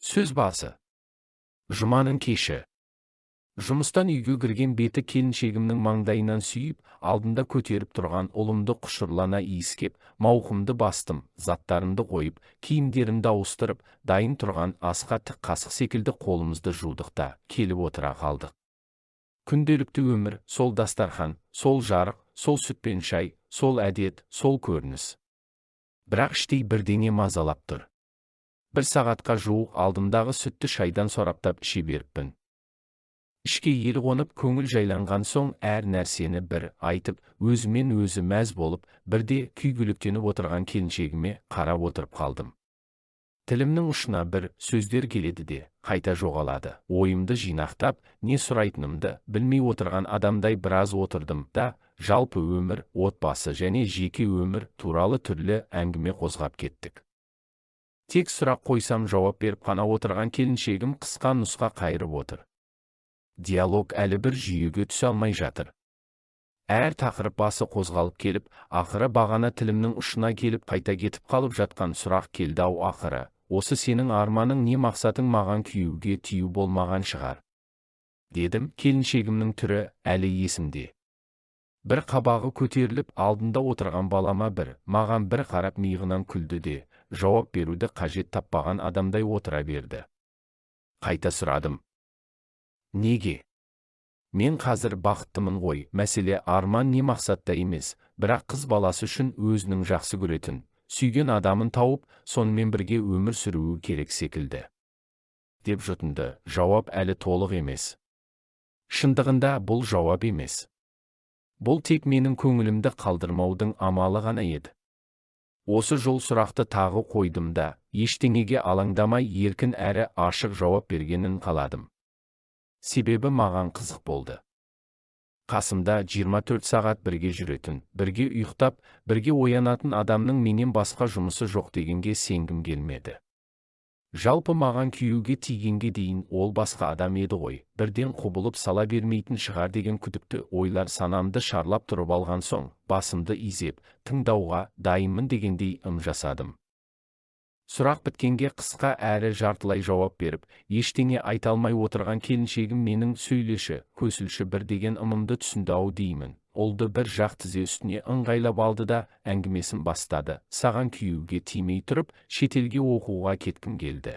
Сөз басы. Жұманың кеші. Жұмыстан үйге кірген беті келіншегімнің маңдайынан сүйіп, алдында көтеріп тұрған ұлымды құшырлана иіскеп, мауқымды бастым, заттарымды қойып, киімдерімді ауыстырып, дайын тұрған асқа тік қасық секілді қолымызды жудық та, келіп отыра қалдық. Күнделікті өмір, сол дастархан, сол жарық, сол сүт пен шай, сол әдет, сол көрініс. Бірақ іштей бірдеңе мазалап тұр. Бір сағатқа жуық алдымдағы сүтті шайдан сораптап іше беріппін. Ішке ел қонып, көңіл жайланған соң әр нәрсені бір айтып, өзімен өзі мәз болып, бірде күйгелектеніп отырған келіншегіме қарап отырып қалдым. Тілімнің ұшына бір сөздер келеді де, қайта жоғалады. Ойымды жинақтап, не сұрайтынымды білмей отырған адамдай біраз отырдым да, жалпы өмір, отбасы және жеке өмір туралы түрлі әңгіме қозғап кеттік. Тек сұрақ қойсам жауап беріп қана отырған келіншегім қысқа нұсқа қайырып отыр. Диалог әлі бір жүйеге түсе алмай жатыр. Әр тақырып басы қозғалып келіп, ақыры бағана тілімнің ұшына келіп қайта кетіп қалып жатқан сұрақ келді-ау ақыры. Осы сенің арманың не мақсатың маған күйеуге тию болмаған шығар, дедім. Келіншегімнің түрі әлі есімде. Бір қабағы көтеріліп, алдында отырған балама бір, маған бір қарап миығынан күлді де, жауап беруді қажет таппаған адамдай отыра берді. Қайта сұрадым. Неге? Мен қазір бақыттымын ғой, мәселе арман не мақсатта емес, бірақ қыз баласы үшін өзінің жақсы көретін, сүйген адамын тауып, сонымен бірге өмір сүруі керек секілді, деп жұтынды. Жауап әлі толық емес. Шындығында бұл жауап емес. Бұл тек менің көңілімді қалдырмаудың амалы ғана еді. Осы жол сұрақты тағы қойдым да, ештеңеге алаңдамай еркін әрі ашық жауап бергенін қаладым. Себебі маған қызық болды. Қасымда 24 сағат бірге жүретін, бірге ұйықтап, бірге оянатын адамның менен басқа жұмысы жоқ дегенге сенгім келмеді. Жалпы маған күйеуге тигенге дейін ол басқа адам еді ғой, бірден құбылып сала бермейтін шығар деген күдікті ойлар санамды шарлап тұрып алған соң, басымды изеп, тыңдауға дайынмын дегендей ым жасадым. Сұрақ біткенге қысқа әрі жартылай жауап беріп, ештеңе айта алмай отырған келіншегім менің сөйлеші, көсілші бір деген ымымды түсінді-ау деймін. Ұлды бір жақ тізе үстіне ыңғайлап алды да, әңгімесін бастады. Саған күйеуге тимей тұрып, шетелге оқуға кеткім келді.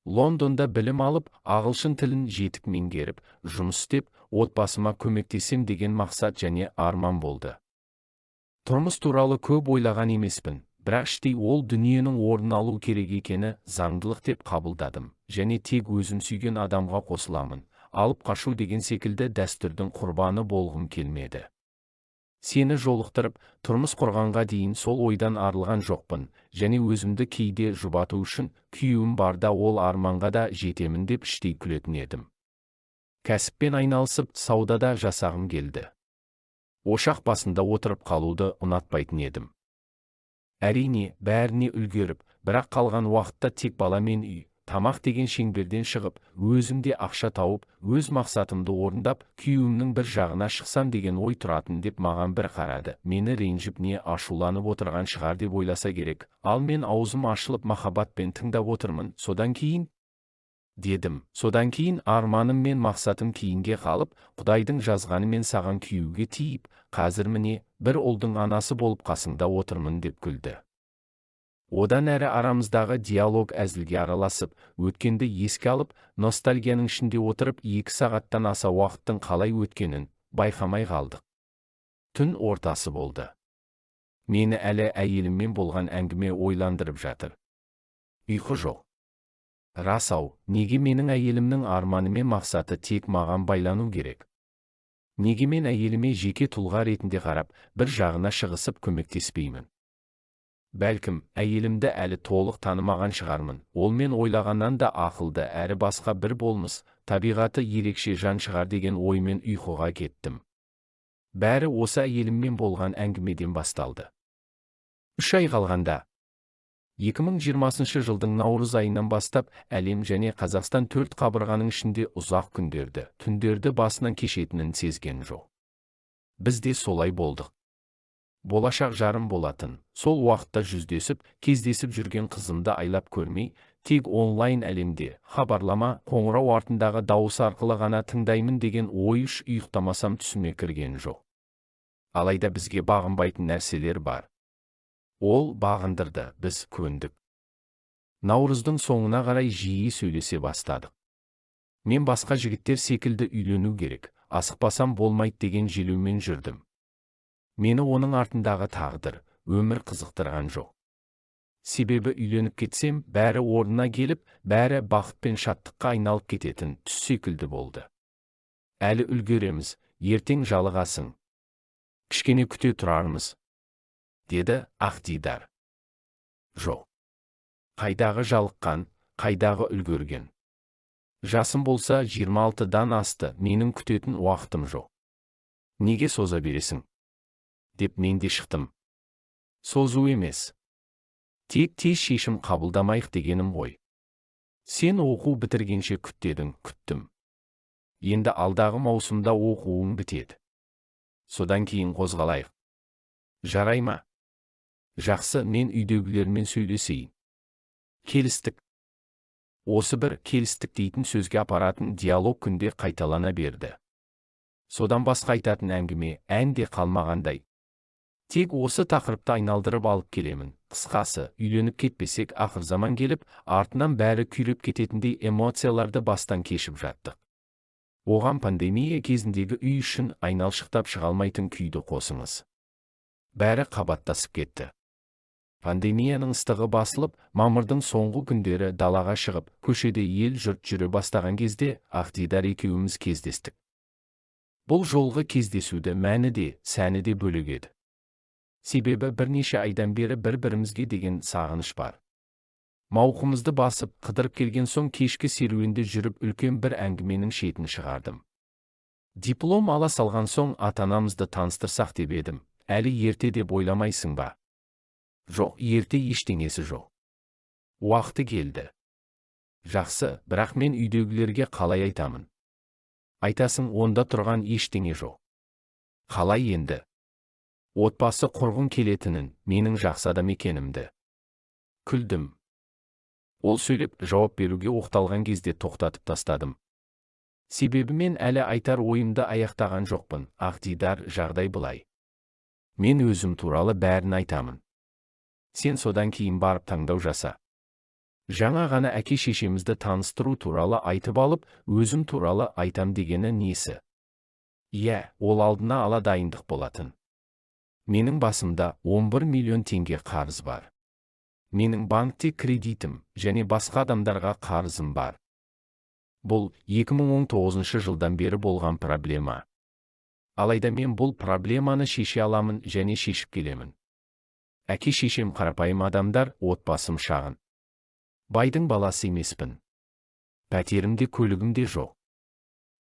Лондонда білім алып, ағылшын тілін жетік меңгеріп, жұмыс істеп, отбасыма көмектесем деген мақсат және арман болды. Тұрмыс туралы көп ойлаған емеспін. Бірақ іштей ол дүниенің орнын алу керек екені заңдылық деп қабылдадым, және тек өзім сүйген адамға қосыламын, алып қашу деген секілді дәстүрдің құрбаны болғым келмеді. Сені жолықтырып, тұрмыс құрғанға дейін сол ойдан арылған жоқпын, және өзімді кейде жұбату үшін күйеуім барда ол арманға да жетемін деп іштей күлетін едім. Кәсіппен айналысып, саудада жасағым келді. Ошақ басында отырып қалуды ұнатпайтын едім. Әрине, бәріне үлгеріп, бірақ қалған уақытта тек бала мен үй, тамақ деген шеңберден шығып, өзім де ақша тауып, өз мақсатымды орындап, күйеуімнің бір жағына шықсам деген ой тұратын деп маған бір қарады. Мені ренжіп не ашуланып отырған шығар деп ойласа керек, ал мен аузым ашылып махаббатпен тыңдап отырмын. Содан кейін дедім. Содан кейін арманым мен мақсатым кейінге қалып, Құдайдың жазғанымен саған күйеуге тиіп, қазір міне бір ұлдың анасы болып қасыңда отырмын деп күлді. Одан әрі арамыздағы диалог әзілге араласып, өткенді еске алып, ностальгияның ішінде отырып 2 сағаттан аса уақыттың қалай өткенін байқамай қалдық. Түн ортасы болды. Мені әлі әйеліммен болған әңгіме ойландырып жатыр. Ұйқы жоқ. Рас-ау, неге менің әйелімнің арманы мен мақсаты тек маған байлану керек? Неге мен әйеліме жеке тұлға ретінде қарап, бір жағына шығысып көмектеспеймін? Бәлкім, әйелімді әлі толық танымаған шығармын. Ол мен ойлағаннан да ақылды әрі басқа бір болмыс, табиғаты ерекше жан шығар деген оймен ұйқыға кеттім. Бәрі осы әйеліммен болған әңгімеден басталды. 3 ай қалғанда 2020 жылдың наурыз айынан бастап әлем және Қазақстан 4 қабырғаның ішінде ұзақ күндерді, түндерді басынан кешетінін сезген жоқ. Біз де солай болдық. Болашақ жарым болатын, сол уақытта жүздесіп, кездесіп жүрген қызымды айлап көрмей, тек онлайн әлемде, хабарлама, қоңырау артындағы дауыс арқылы ғана тыңдаймын деген ой үш ұйықтамасам түсіме кірген жоқ. Алайда бізге бағынбайтын нәрселер бар. Ол бағындырды, біз көндік. Наурыздың соңына қарай жиі сөйлесе бастадық. Мен басқа жігіттер секілді үйлену керек, асықпасам болмайды деген желеумен жүрдім. Мені оның артындағы тағдыр, өмір қызықтырған жоқ. Себебі үйленіп кетсем, бәрі орнына келіп, бәрі бақыт пен шаттыққа айналып кететін түс секілді болды. Әлі үлгереміз, ертең жалығасың. Кішкене күте тұрармыз, деді Ақдидар. Жоқ. Қайдағы жалыққан, қайдағы үлгерген. Жасым болса 26-дан асты, менің күтетін уақытым жоқ. Неге соза бересің? Деп мен де шықтым. Созу емес. Тек тез шешім қабылдамайық дегенім ғой. Сен оқу бітіргенше күт дедің, күттім. Енді алдағы маусымда оқуың бітеді. Содан кейін қозғалайық. Жарай ма? Жақсы, мен үйдегілермен сөйлесейін. Келістік. Осы бір келістік дейтін сөзге апаратын диалог күнде қайталана берді. Содан басқа айтатын әңгіме, ән де қалмағандай. Тек осы тақырыпты айналдырып алып келемін. Қысқасы, үйленіп кетпесек ақырзаман келіп, артынан бәрі күйреп кететіндей эмоцияларды бастан кешіп жаттық. Оған пандемия кезіндегі үй үшін айналшықтап шыға алмайтын күйді қосыңыз. Бәрі қабаттасып кетті. Пандемияның ыстығы басылып, мамырдың соңғы күндері далаға шығып, көшеде ел жұрт жүре бастаған кезде Ақдидар екеуміз кездестік. Бұл жолғы кездесуді мәні де, сәні де бөлек еді. Себебі бірнеше айдан бері бір-бірімізге деген сағыныш бар. Мауқымызды басып, қыдырып келген соң кешкі серуенде жүріп үлкен бір әңгіменің шетін шығардым. Диплом ала салған соң ата-анамызды таныстырсақ деп едім, әлі ерте деп ойламайсың ба? Жоқ, ерте ештеңесі жоқ. Уақыты келді. Жақсы, бірақ мен үйдегілерге қалай айтамын? Айтасың, онда тұрған ештеңе жоқ. Қалай енді? Отбасы құрғым келетінін, менің жақсы адам екенімді. Күлдім. Ол сөйлеп, жауап беруге оқталған кезде тоқтатып тастадым. Себебі мен әлі айтар ойымды аяқтаған жоқпын. Ақдидар, жағдай былай. Мен өзім туралы бәрін айтамын. Сен содан кейін барып таңдау жаса. Жаңа ғана әке шешемізді таныстыру туралы айтып алып, өзім туралы айтам дегені несі? Иә, ол алдына ала дайындық болатын. Менің басымда 11 миллион теңге қарыз бар. Менің банкте кредитім және басқа адамдарға қарызым бар. Бұл 2019 жылдан бері болған проблема. Алайда мен бұл проблеманы шеше аламын және шешіп келемін. Әке шешем қарапайым адамдар, отбасым шағын. Байдың баласы емеспін. Пәтерім де көлігім де жоқ.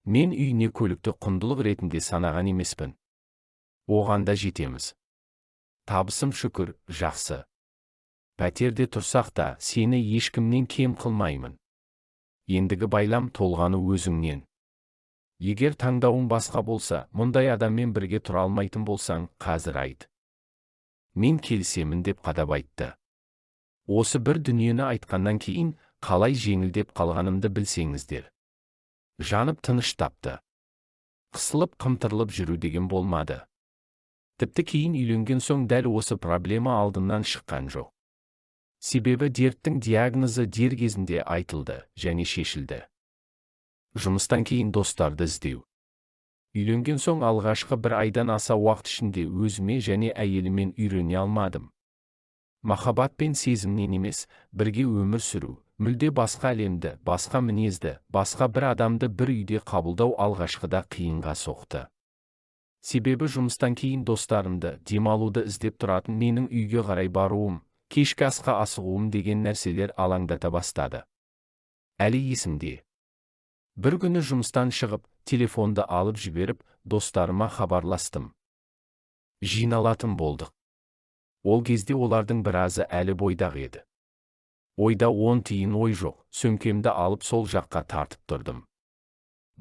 Мен үйіне көлікті құндылық ретінде санаған емеспін. Оған да жетеміз. Табысым шүкір, жақсы. Пәтерде тұрсақ та сені ешкімнен кем қылмаймын. Ендігі байлам толғаны өзіңнен. Егер таңдауың басқа болса, мұндай адаммен бірге тұра алмайтын болсаң, қазір айт. Мен келісемін деп қадап айтты. Осы бір дүниені айтқаннан кейін қалай жеңілдеп қалғанымды білсеңіздер. Жанып тыныш тапты. Қысылып қымтырылып жүру деген болмады. Тіпті кейін үйленген соң дәл осы проблема алдымнан шыққан жоқ. Себебі дерттің диагнозы дер кезінде айтылды және шешілді. Жұмыстан кейін достарды іздеу. Үйленген соң алғашқы бір айдан аса уақыт ішінде өзіме және әйелімен үйрене алмадым. Махаббат пен сезімнен емес, бірге өмір сүру, мүлде басқа әлемді, басқа мінезді, басқа бір адамды бір үйде қабылдау алғашқыда қиынға соқты. Себебі жұмыстан кейін достарымды, демалуды іздеп тұратын менің үйге қарай баруым, кешкі асқа асығуым деген нәрселер алаңдата бастады. Әлі есімде. Бір күні жұмыстан шығып, телефонды алып жіберіп, достарыма хабарластым. Жиналатын болдық. Ол кезде олардың біразы әлі бойдақ еді. Ойда 10 тиын ой жоқ, сөмкемді алып сол жаққа тартып тұрдым.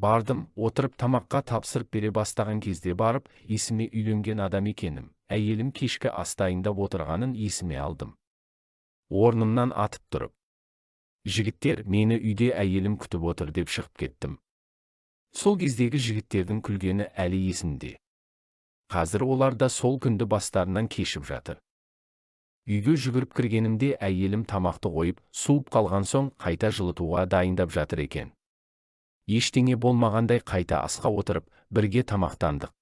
Бардым, отырып тамаққа тапсырып бере бастаған кезде барып, есіме үйленген адам екенім, әйелім кешкі ас дайындап отырғанын есіме алдым. Орнымнан атып тұрып. Жігіттер, мені үйде әйелім күтіп отыр деп шығып кеттім. Сол кездегі жігіттердің күлгені әлі есімде. Қазір олар да сол күнді бастарынан кешіп жатыр. Үйге жүгіріп кіргенімде әйелім тамақты қойып, суып қалған соң қайта жылытуға дайындап жатыр екен. Ештеңе болмағандай қайта асқа отырып, бірге тамақтандық.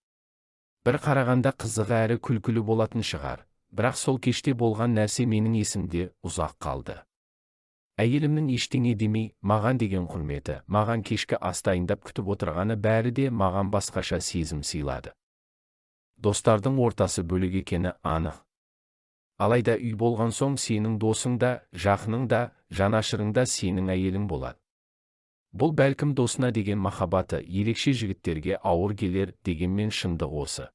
Бір қарағанда қызығы әрі күлкілі болатын шығар, бірақ сол кеште болған нәрсе менің есімде ұзақ қалды. Әйелімнің ештеңе демей, маған деген құрметі, маған кешкі ас дайындап күтіп отырғаны бәрі де маған басқаша сезім сыйлады. Достардың ортасы бөлек екені анық. Алайда үй болған соң сенің досың да, жақының да, жанашырың да сенің әйелің болады. Бұл бәлкім досына деген махаббаты ерекше жігіттерге ауыр келер дегенмен шындық осы.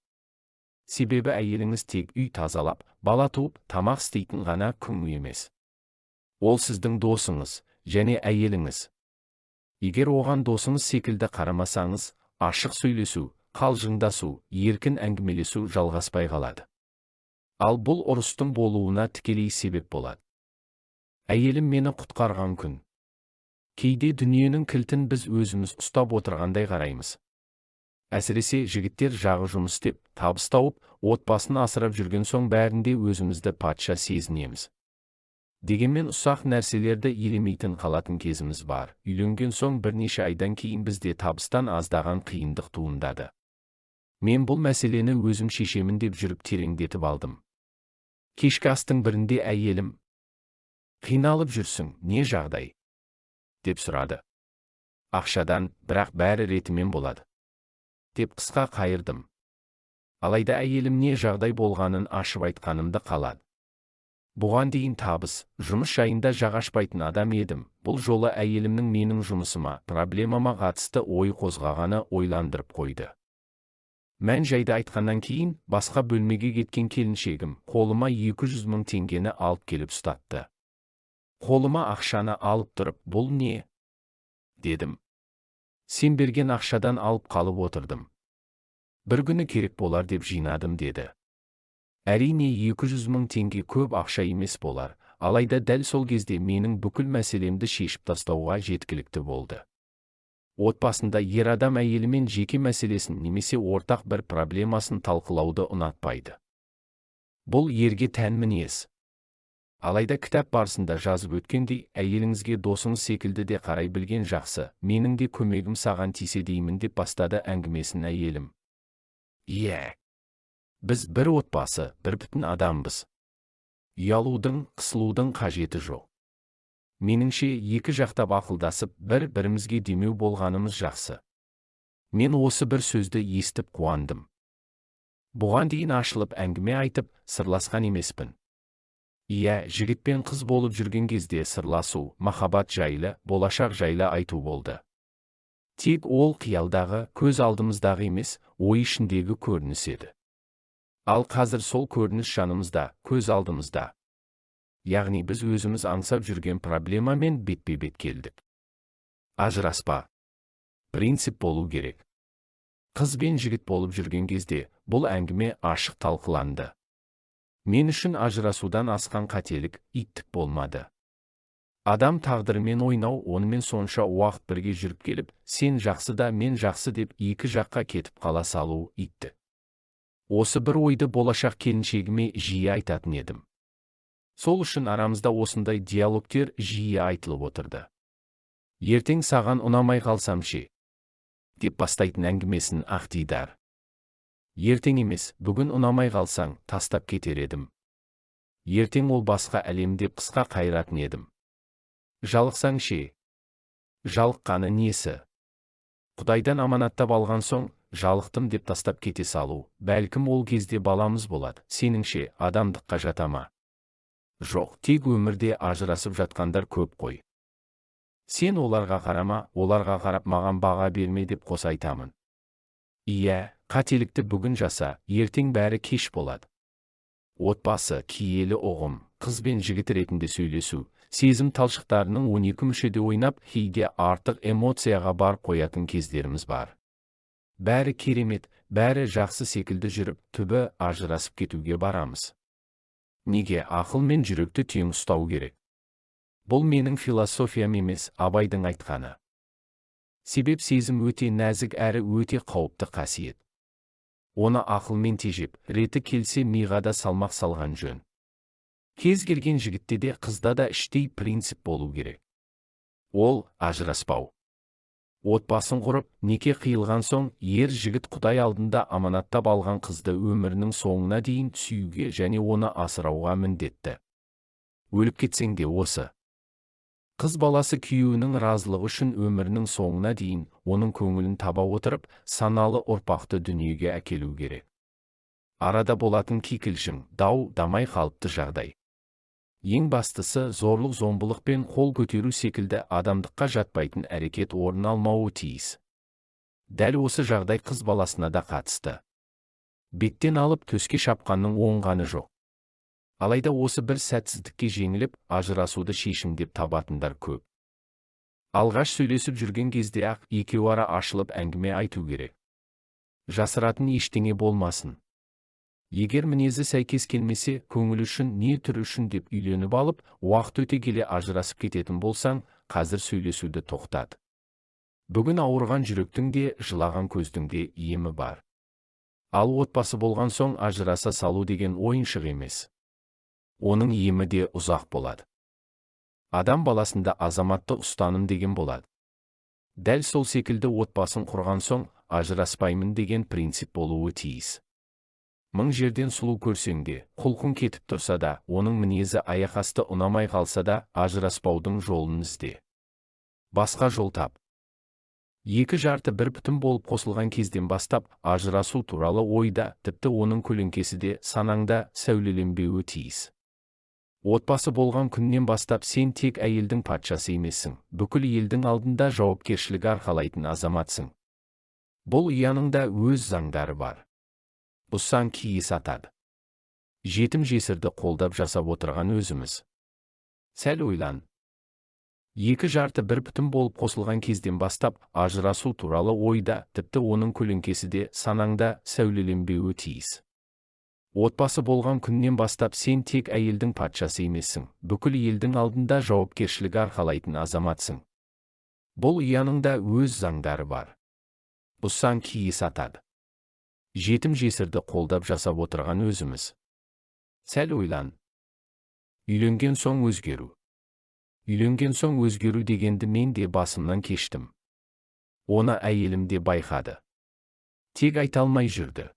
Себебі әйеліңіз тек үй тазалап, бала туып, тамақ істейтін ғана күң емес. Ол сіздің досыңыз және әйеліңіз. Егер оған досыңыз секілді қарамасаңыз, ашық сөйлесу, қалжыңдасу, еркін әңгімелесу жалғаспай қалады. Ал бұл ұрыстың болуына тікелей себеп болады. Әйелім мені құтқарған күн. Кейде дүниенің кілтін біз өзіміз ұстап отырғандай қараймыз. Әсіресе жігіттер жағы жұмыс істеп, табыс тауып, отбасын асырап жүрген соң бәрінде өзімізді патша сезінеміз. Дегенмен ұсақ нәрселерді елемейтін қалатын кезіміз бар. Үйленген соң бірнеше айдан кейін бізде табыстан аздаған қиындық туындады. Мен бұл мәселені өзім шешемін деп жүріп тереңдетіп алдым. Кешкі астың бірінде әйелім: «Қиналып жүрсің, не жағдай?» деп сұрады. «Ақшадан, бірақ бәрі ретімен болады», деп қысқа қайырдым. Алайда әйелім не жағдай болғанын ашып айтқанымды қалады. Бұған дейін табыс, жұмыс жайында жақ ашпайтын адам едім. Бұл жолы әйелімнің менің жұмысыма, проблемама қатысты ой қозғағаны ойландырып қойды. Мән жайды айтқаннан кейін басқа бөлмеге кеткен келіншегім қолыма 200 мың теңгені алып келіп ұстатты. Қолыма ақшаны алып тұрып, «Бұл не?» дедім. «Сен берген ақшадан алып қалып отырдым. Бір күні керек болар деп жинадым», деді. Әрине 200 мың теңге көп ақша емес болар, алайда дәл сол кезде менің бүкіл мәселемді шешіп тастауға жеткілікті болды. Отбасында ер адам әйелімен жеке мәселесін немесе ортақ бір проблемасын талқылауды ұнатпайды. Бұл ерге тән мінез. Алайда кітап барысында жазып өткендей, әйеліңізге досыңыз секілді де қарай білген жақсы, менің де көмегім саған тисе деймін деп бастады әңгімесін әйелім. Иә. Біз бір отбасы, бір бүтін адамбыз. Ұялудың, қысылудың қажеті жоқ. Меніңше екі жақтап ақылдасып, бір-бірімізге демеу болғанымыз жақсы. Мен осы бір сөзді естіп қуандым. Бұған дейін ашылып әңгіме айтып, сырласқан емеспін. Иә, жігіт пен қыз болып жүрген кезде сырласу, махаббат жайлы, болашақ жайлы айту болды. Тек ол қиялдағы, көз алдымыздағы емес, ой ішіндегі көрініс еді. Ал қазір сол көрініс жанымызда, көз алдымызда. Яғни біз өзіміз аңсап жүрген проблемамен бетпе-бет келдік. Ажыраспа. Принцип болу керек. Қыз бен жігіт болып жүрген кезде бұл әңгіме ашық талқыланды. Мен үшін ажырасудан асқан қателік, иттік болмады. Адам тағдырымен ойнау, онымен сонша уақыт бірге жүріп келіп, сен жақсы да мен жақсы деп екі жаққа кетіп қала салу иттік. Осы бір ойды болашақ келіншегіме жиі айтатын едім. Сол үшін арамызда осындай диалогтер жиі айтылып отырды. «Ертең саған ұнамай қалсам ше?» деп бастайтын әңгімесін Ақтидар. «Ертең емес, бүгін ұнамай қалсаң, тастап кетер едім. Ертең ол басқа әлем» деп қысқа қайыратын едім. «Жалықсаң ше?» «Жалыққаны несі? Құдайдан аманаттап алған соң, жалықтым деп тастап кете салу, бәлкім ол кезде баламыз болады, сеніңше адамдыққа жата ма? Жоқ, тек өмірде ажырасып жатқандар көп қой. Сен оларға қарама, оларға қарап маған баға берме» деп қоса айтамын. Иә, қателікті бүгін жаса, ертең бәрі кеш болады. Отбасы, киелі ұғым, қыз бен жігіт ретінде сөйлесу, сезім талшықтарының 12 мүшеде ойнап, кейде артық эмоцияға барып қоятын кездеріміз бар. Бәрі керемет, бәрі жақсы секілді жүріп, түбі ажырасып кетуге барамыз. Неге ақыл мен жүректі тең ұстау керек? Бұл менің философиям емес, Абайдың айтқаны. Себеп сезім өте нәзік әрі өте қауіпті қасиет. Оны ақылмен тежеп, реті келсе миға да салмақ салған жөн. Кез келген жігітте де қызда да іштей принцип болу керек. Ол ажыраспау. Отбасын құрып, неке қиылған соң, ер жігіт Құдай алдында аманаттап алған қызды өмірінің соңына дейін сүюге және оны асырауға міндетті. Өліп кетсең де осы. Қыз баласы күйеуінің разылығы үшін өмірінің соңына дейін оның көңілін таба отырып, саналы ұрпақты дүниеге әкелу керек. Арада болатын кикілжің, дау, дамай қалыпты жағдай. Ең бастысы, зорлық-зомбылық пен қол көтеру секілді адамдыққа жатпайтын әрекет орын алмауы тиіс. Дәл осы жағдай қыз баласына да қатысты. Беттен алып төске шапқанның оңғаны жоқ. Алайда осы бір сәтсіздікке жеңіліп, ажырасуды шешім деп табатындар көп. Алғаш сөйлесіп жүрген кезде-ақ екеуара ашылып әңгіме айту керек. Жасыратын ештеңе болмасын. Егер мінезі сәйкес келмесе, көңіл үшін, не түрі үшін деп үйленіп алып, уақыт өте келе ажырасып кететін болсаң, қазір сөйлесуді тоқтат. Бүгін ауырған жүректің де, жылаған көздің де емі бар. Ал отбасы болған соң ажыраса салу деген ойыншық емес. Оның емі де ұзақ болады. Адам баласында азаматтық ұстаным деген болады. Дәл сол секілді отбасын құрған соң ажыраспаймын деген принцип болуы тиіс. Мың жерден сұлу көрсең де, құлқың кетіп тұрса да, оның мінезі аяқасты ұнамай қалса да, ажыраспаудың жолын ізде. Басқа жол тап. Екі жарты бір бүтін болып қосылған кезден бастап, ажырасу туралы ойда, тіпті оның көлеңкесі де санаңда сәулеленбеуі тиіс. Отбасы болған күннен бастап сен тек әйелдің патшасы емессің, бүкіл елдің алдында жауапкершілік арқалайтын азаматсың. Бұл ұяның да өз заңдары бар. Бұзсаң киіз атады. Жетім жесірді қолдап жасап отырған өзіміз. Сәл ойлан. Екі жарты бір бүтін болып қосылған кезден бастап, ажырасу туралы ойда, тіпті оның көлеңкесі де санаңда сәулеленбеуі тиіс. Отбасы болған күннен бастап сен тек әйелдің патшасы емессің, бүкіл елдің алдында жауапкершілік арқалайтын азаматсың. Бұл ұяның да өз заңдары бар. Бұзсаң киіз атады. Жетім жесірді қолдап жасап отырған өзіміз. Сәл ойлан. Үйленген соң өзгеру. Үйленген соң өзгеру дегенді мен де басымнан кештім. Оны әйелім де байқады. Тек айта алмай жүрді.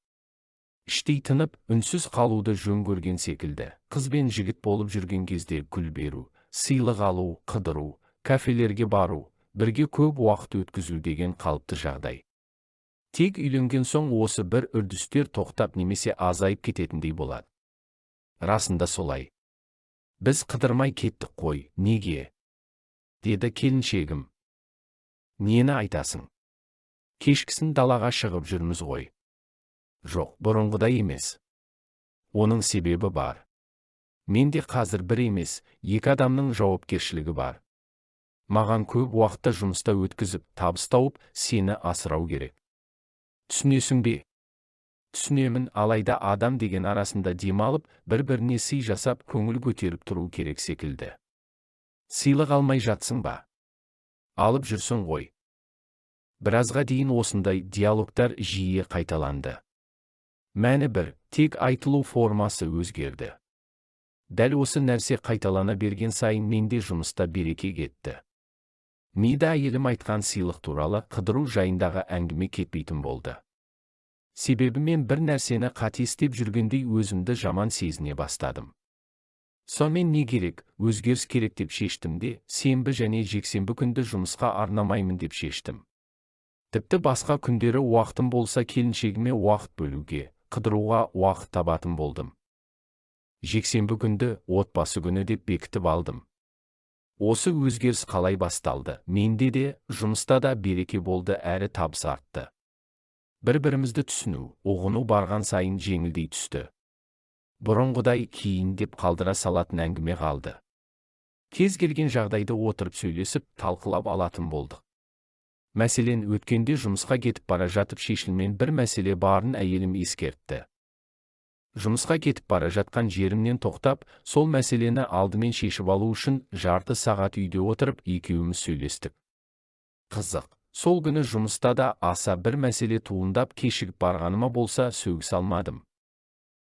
Іштей тынып, үнсіз қалуды жөн көрген секілді. Қыз бен жігіт болып жүрген кезде гүл беру, сыйлық алу, қыдыру, кафелерге бару, бірге көп уақыт өткізу деген қалыпты жағдай. Тек үйленген соң осы бір үрдістер тоқтап немесе азайып кететіндей болады. Расында солай. Біз қыдырмай кеттік қой, неге? Деді келіншегім. Нені айтасың? Кешкісін далаға шығып жүрміз ғой. Жоқ, бұрынғыдай емес. Оның себебі бар. Менде қазір бір емес, екі адамның жауапкершілігі бар. Маған көп уақытта жұмыста өткізіп, табыс тауып, сені асырау керек. Түсінесің бе? Түсінемін, алайда адам деген арасында демалып, бір-біріне сый жасап, көңіл көтеріп тұру керек секілді. Сыйлық алмай жатсың ба? Алып жүрсің ғой. Біразға дейін осындай диалогтар жиі қайталанды. Мәні бір, тек айтылу формасы өзгерді. Дәл осы нәрсе қайталана берген сайын менде жұмыста береке кетті. Мида әйелім айтқан сыйлық туралы қыдыру жайындағы әңгіме кетпейтін болды. Себебі мен бір нәрсені қате істеп жүргендей өзімді жаман сезіне бастадым. Сонымен не керек, өзгеріс керек деп шештім де, сенбі және жексенбі күнді жұмысқа арнамаймын деп шештім. Тіпті басқа күндері уақытым болса келіншегіме уақыт бөлуге, қыдыруға уақыт табатын болдым. Жексенбі күнді отбасы күні деп бекітіп алдым. Осы өзгеріс қалай басталды? Менде де, жұмыста да береке болды әрі табыс артты. Бір-бірімізді түсіну, ұғыну барған сайын жеңілдей түсті. Бұрынғыдай кейін деп қалдыра салатын әңгіме қалды. Кез келген жағдайды отырып сөйлесіп, талқылап алатын болдық. Мәселен, өткенде жұмысқа кетіп бара жатып шешілмен бір мәселе барын әйелім ескертті. Жұмысқа кетіп бара жатқан жерімнен тоқтап, сол мәселені алдымен шешіп алу үшін жарты сағат үйде отырып, екеуміз сөйлестік. Қызық, сол күні жұмыста да аса бір мәселе туындап кешігіп барғаныма болса сөгіс алмадым.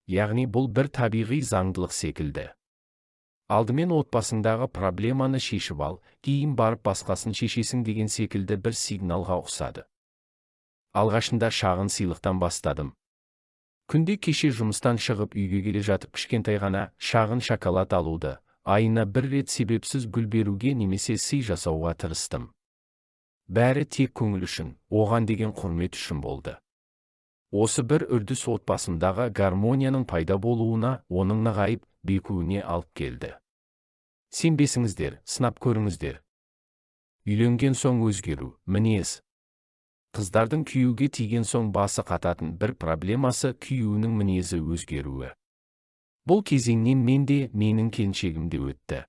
Яғни бұл бір табиғи заңдылық секілді. Алдымен отбасыңдағы проблеманы шешіп ал, кейін барып басқасын шешесің деген секілді бір сигналға ұқсады. Алғашында шағын сыйлықтан бастадым. Күнде кеше жұмыстан шығып үйге келе жатып кішкентай ғана шағын шоколад алуды, айына бір рет себепсіз гүл беруге немесе сый жасауға тырыстым. Бәрі тек көңіл үшін, оған деген құрмет үшін болды. Осы бір үрдіс отбасымдағы гармонияның пайда болуына, оның нығайып, бекуіне алып келді. Сенбесіңіздер, сынап көріңіздер. Үйленген соң өзгеру, мінез. Қыздардың күйеуге тиген соң басы қататын бір проблемасы күйеуінің мінезі өзгеруі. Бұл кезеңнен мен де, менің келіншегім де өтті.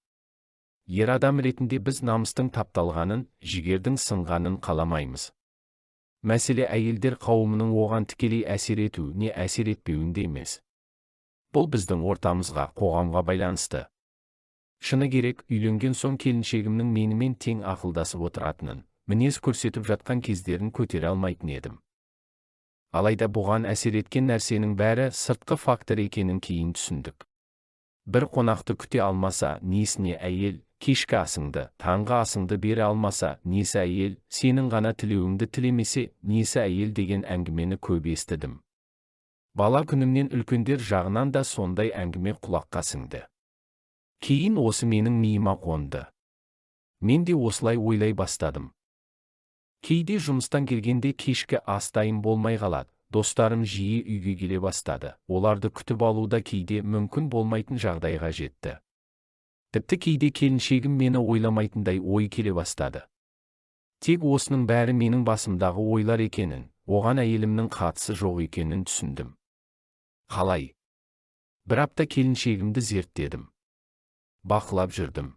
Ер адам ретінде біз намыстың тапталғанын, жігердің сынғанын қаламаймыз. Мәселе әйелдер қауымының оған тікелей әсер ету, не әсер етпеуінде емес. Бұл біздің ортамызға, қоғамға байланысты. Шыны керек, үйленген соң келіншегімнің менімен тең ақылдасып отыратынын, мінез көрсетіп жатқан кездерін көтере алмайтын едім. Алайда бұған әсер еткен нәрсенің бәрі сыртқы фактор екенін кейін түсіндік. Бір қонақты күте алмаса, несіне әйел, кешкі асыңды, таңғы асыңды бере алмаса, несі әйел, сенің ғана тілеуіңді тілемесе, несі әйел деген әңгімені көп естідім. Бала күнімнен үлкендер жағынан да сондай әңгіме құлаққа сіңді. Кейін осы менің миыма қонды. Мен де осылай ойлай бастадым. Кейде жұмыстан келгенде кешкі ас дайын болмай қалады, достарым жиі үйге келе бастады, оларды күтіп алуда кейде мүмкін болмайтын жағдайға жетті. Тіпті кейде келіншегім мені ойламайтындай ой келе бастады. Тек осының бәрі менің басымдағы ойлар екенін, оған әйелімнің қатысы жоқ екенін түсіндім. Қалай? Бір апта келіншегімді зерттедім. Бақылап жүрдім.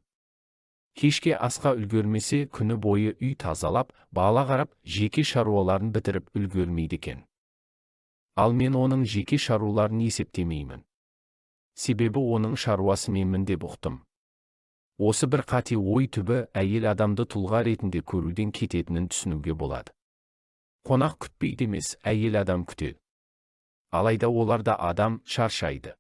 Кешке асқа үлгермесе, күні бойы үй тазалап, бала қарап, жеке шаруаларын бітіріп үлгермейді екен. Ал мен оның жеке шаруаларын есептемеймін. Себебі оның шаруасы менмін деп ұқтым. Осы бір қате ой түбі әйел адамды тұлға ретінде көруден кететінін түсінуге болады. Қонақ күтпейді емес, әйел адам күтеді. Алайда олар да адам шаршайды.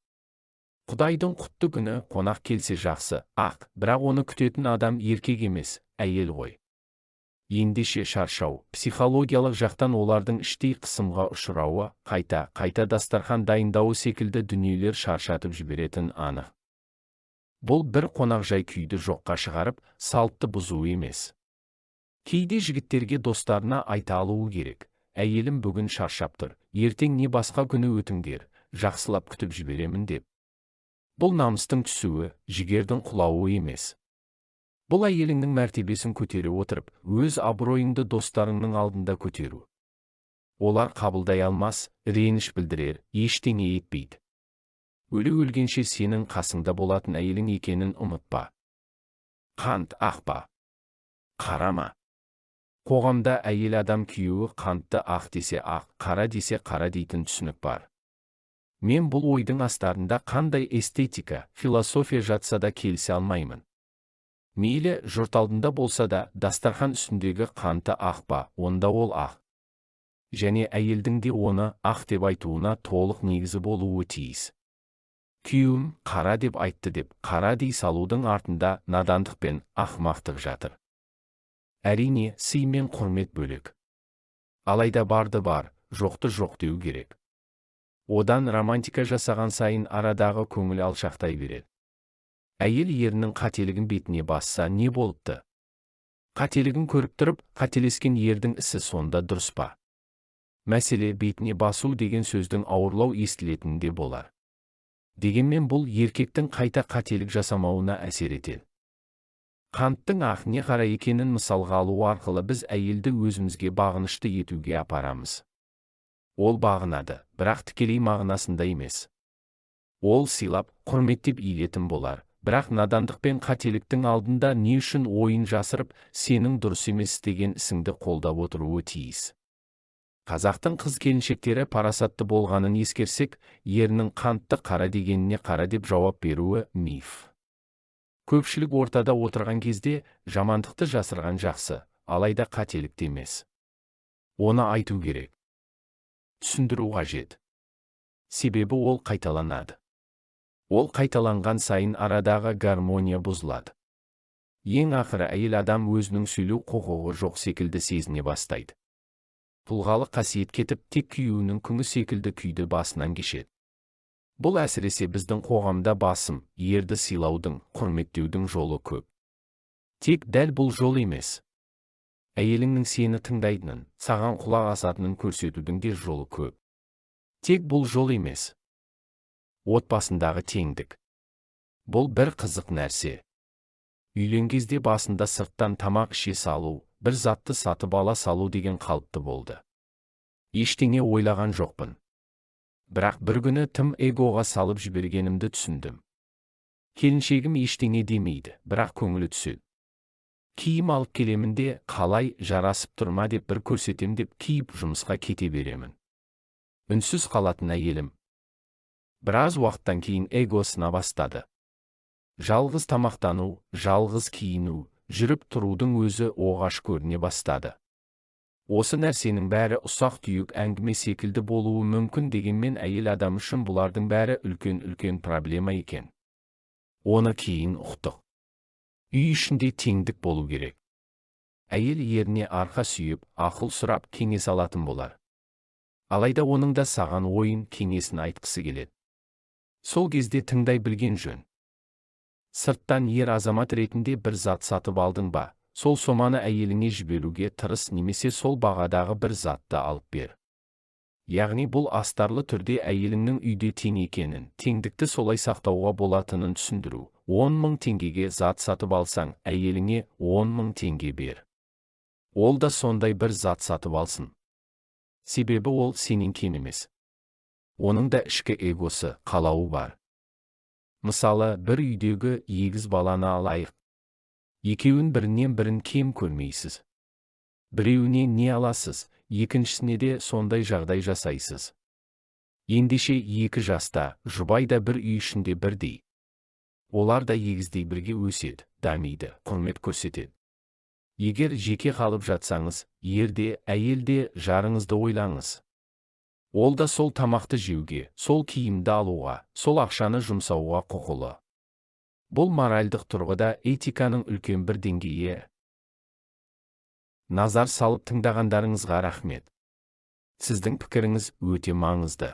Құдайдың құтты күні қонақ келсе жақсы, ақ, бірақ оны күтетін адам еркек емес, әйел ғой. Ендеше шаршау, психологиялық жақтан олардың іштей қысымға ұшырауы, қайта, қайта дастархан дайындауы секілді дүниелер шаршатып жіберетін анық. Бұл бір қонақжай күйді жоққа шығарып, салтты бұзу емес. Кейде жігіттерге достарына айта алуы керек. Әйелім бүгін шаршап тұр, ертең не басқа күні өтіңдер, жақсылап күтіп жіберемін деп. Бұл намыстың түсуі, жігердің құлауы емес. Бұл әйеліңнің мәртебесін көтере отырып, өз абыройыңды достарыңның алдында көтеру. Олар қабылдай алмас, реніш білдірер, ештеңе етпейді. Өлі өлгенше сенің қасыңда болатын әйелің екенін ұмытпа. Қант ақ па? Қара ма? Қоғамда әйел адам күйеуі қантты ақ десе ақ, қара десе қара дейтін түсінік бар. Мен бұл ойдың астарында қандай эстетика, философия жатса да келісе алмаймын. Мейлі жұрт алдында болса да, дастархан үстіндегі қанты ақ па, онда ол ақ. Және әйелдің де оны ақ деп айтуына толық негізі болуы тиіс. Күйеуім қара деп айтты деп, қара дей салудың артында надандық пен ақымақтық жатыр. Әрине, сый мен құрмет бөлек. Алайда барды бар, жоқты жоқ деу керек. Одан романтика жасаған сайын арадағы көңіл алшақтай береді. Әйел ерінің қателігін бетіне басса не болыпты? Қателігін көріп тұрып, қателескен ердің ісі сонда дұрыс па? Мәселе бетіне басу деген сөздің ауырлау естілетінінде болар. Дегенмен бұл еркектің қайта қателік жасамауына әсер етеді. Қанттың ақ не қара екенін мысалға алу арқылы біз әйелді өзімізге бағынышты етуге апарамыз. Ол бағынады, бірақ тікелей мағынасында емес. Ол сыйлап, құрметтеп иілетін болар, бірақ надандық пен қателіктің алдында не үшін ойын жасырып, сенің дұрыс емес деген ісіңді қолдап отыруы тиіс. Қазақтың қыз-келіншектері парасатты болғанын ескерсек, ерінің қантты қара дегеніне қара деп жауап беруі миф. Көпшілік ортада отырған кезде жамандықты жасырған жақсы, алайда қателікті емес. Оны айту керек. Түсіндіру қажет. Себебі ол қайталанады. Ол қайталанған сайын арадағы гармония бұзылады. Ең ақыры әйел адам өзінің сөйлеу құқығы жоқ секілді сезіне бастайды. Тұлғалық қасиет кетіп, тек күйеуінің күңі секілді күйді басынан кешеді. Бұл әсіресе біздің қоғамда басым, ерді сыйлаудың, құрметтеудің жолы көп. Тек дәл бұл жол емес. Әйеліңнің сені тыңдайтынын, саған құлақ асатынын көрсетудің де жолы көп. Тек бұл жол емес. Отбасындағы теңдік. Бұл бір қызық нәрсе. Үйленген кезде басында сырттан тамақ іше салу, бір затты сатып ала салу деген қалыпты болды. Ештеңе ойлаған жоқпын. Бірақ бір күні тым эгоға салып жібергенімді түсіндім. Келіншегім ештеңе демейді, бірақ көңілі түседі. Киім алып келемін де, қалай жарасып тұр ма деп бір көрсетем деп киіп жұмысқа кете беремін. Үнсіз қалатын әйелім. Біраз уақыттан кейін эго сына бастады. Жалғыз тамақтану, жалғыз киіну, жүріп тұрудың өзі оғаш көріне бастады. Осы нәрсенің бәрі ұсақ-түйек әңгіме секілді болуы мүмкін дегенмен әйел адам үшін бұлардың бәрі үлкен-үлкен проблема екен. Оны кейін ұқтық. Үй ішінде теңдік болу керек. Әйел еріне арқа сүйеп, ақыл сұрап, кеңес алатын болар. Алайда оның да саған ойын, кеңесін айтқысы келеді. Сол кезде тыңдай білген жөн. Сырттан ер азамат ретінде бір зат сатып алдың ба, сол соманы әйеліңе жіберуге тырыс немесе сол бағадағы бір затты алып бер. Яғни бұл астарлы түрде әйеліңнің үйде тең екенін, теңдікті солай сақтауға болатынын түсіндіру. 10 000 теңгеге зат сатып алсаң, әйеліңе 10 000 теңге бер. Ол да сондай бір зат сатып алсын. Себебі ол сенен кем емес. Оның да ішкі эгосы, қалауы бар. Мысалы, бір үйдегі егіз баланы алайық. Екеуін бірінен бірін кем көрмейсіз. Біреуіне не аласыз, екіншісіне де сондай жағдай жасайсыз. Ендеше 2 жаста, жұбай да бір үй ішінде бірдей. Олар да егіздей бірге өседі, дамиды, құрмет көрсетеді. Егер жеке қалып жатсаңыз, ер де, әйел де жарыңызды ойлаңыз. Ол да сол тамақты жеуге, сол киімді алуға, сол ақшаны жұмсауға құқылы. Бұл моральдық тұрғыда этиканың үлкен бір деңгейі. Назар салып тыңдағандарыңызға рахмет. Сіздің пікіріңіз өте маңызды.